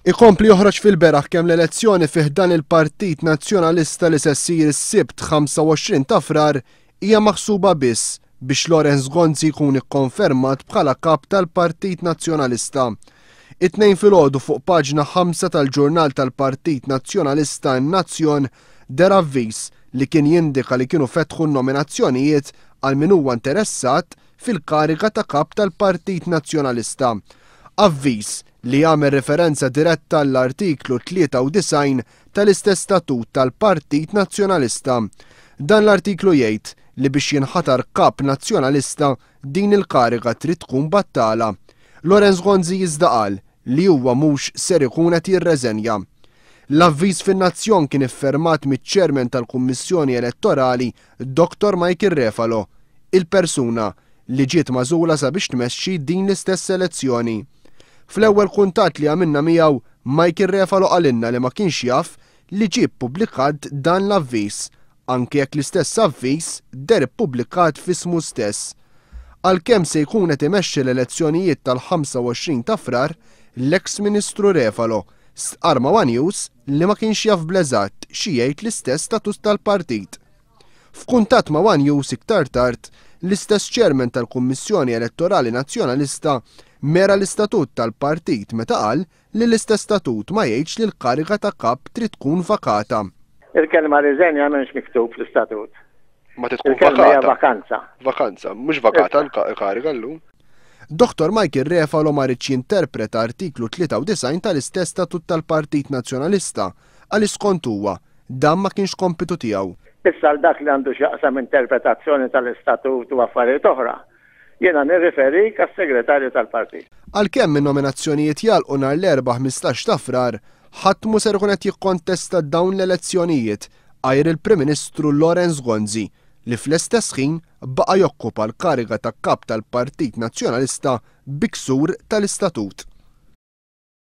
Ikompli joħroġ fil-beraħ kemm l-elezzjoni fi ħdan il-Partit Nazzjonalista li se ssir is-Sibt 25 ta' Frar hija maħsuba biss biex Lawrence Gonzi jkun ikkonfermat bħala Kap tal-Partit Nazzjonalista. It-Tnejn filgħodu fuq paġna 5 tal-ġurnal tal-Partit Nazzjonalista In-Nazzjon deher avviż li kien jindika li kienu fetħu n-nominazzjonijiet għal min huwa interessat fil-kariga ta' Kap tal-Partit Nazzjonalista. Avviż li jagħmel riferenza diretta għall-Artiklu 93 tal-istess statut tal-Partit Nazzjonalista. Dan l-artiklu jgħid li biex jinħatar Kap Nazzjonalista din il-kariga trid tkun battala. Lawrence Gonzi iżda qal li huwa mhux ser ikun qed jirreżenja. L-avviż fin-Nazzjon kien iffermat miċ-Chairman tal-Kummissjoni Elettorali Dottor Michael Refalo, il-persuna li ġiet magħżula sabiex tmexxi din l-istess elezzjoni. Fl-ewwel kuntatt li għamilna miegħu, Michael Refalo qalilna li ma kienx jaf li ġie ppubblikat dan l-avviż, anke jekk l-istess avviż deher ippubblikat f'ismu stess. Għalkemm se jkun qed imexxi l-elezzjonijiet tal-25 ta' Frar, l-eks Ministru Refalo stqarr ma' one News li ma kienx jaf bl-eżatt xi jgħid l-istess statut tal-partit. F'kuntatt ma' one News iktar tard, l-istess Chairman tal-Kummissjoni Elettorali Nazzjonalista mera l-istatut tal-partit meta qal li l-istess statut ma jgħidx li l-kariga ta' kap trid tkun vakata. Il-kelma riżenja m'hemmx miktub fl-istatut. Ma trid tkun Il-kelma hija vakata. vakanza. Vakanza, mhux vakata l-kariga llum. Dottor Michael Refalo ma riedx jinterpreta artiklu 93 tal-istess statut tal-Partit Nazzjonalista għaliex skont huwa, dan ma kienx kompitu tiegħu. Issa għal dak li għandu x'jaqsam interpretazzjoni tal-istatut u affarijiet oħra, jiena nirriferik għas-segretarju tal-partit. Għalkemm in-nominazzjonijiet jagħlqu nhar l-Erbgħa 15 ta' Frar, ħadd mhu ser ikun qed jikkontesta dawn l-elezzjonijiet għajr il-Prim Ministru Lawrence Gonzi li fl-istess ħin baqa' jokkupa l-kariga ta' Kap tal-Partit Nazzjonalista bi ksur tal-istatut.